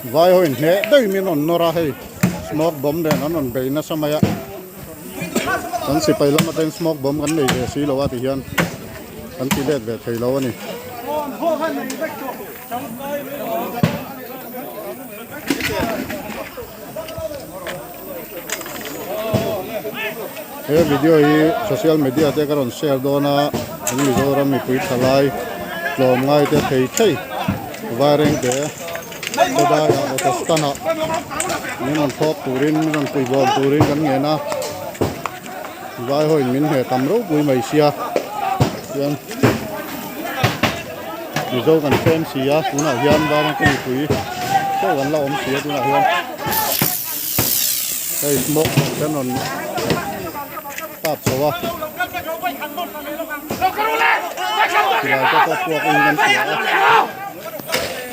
Vai ho in hneh daih min rawn nawr a hei smoke bomb nen an rawn bei nasa mai a kan sipai lam atangin smoke bomb kan nei ve si lo a ti hian kan ti let ve thei lo a ni. He video hi social media te ka rawn share dawn a kan Mizoram mipui thalai tlawm ngai te thei thei vairengte khawdai ah auto stand ah min rawn thlawp turin min rawn puibawm turin kan ngen a vai ho in min hne tam ropui mai sia chuan Mizo kan tlem si a tunah hian vairengte mipui chauh an la awm si a tunah hian. Hei smoke bomb te an rawn kap chho a silai te pawh puak in kan hria a.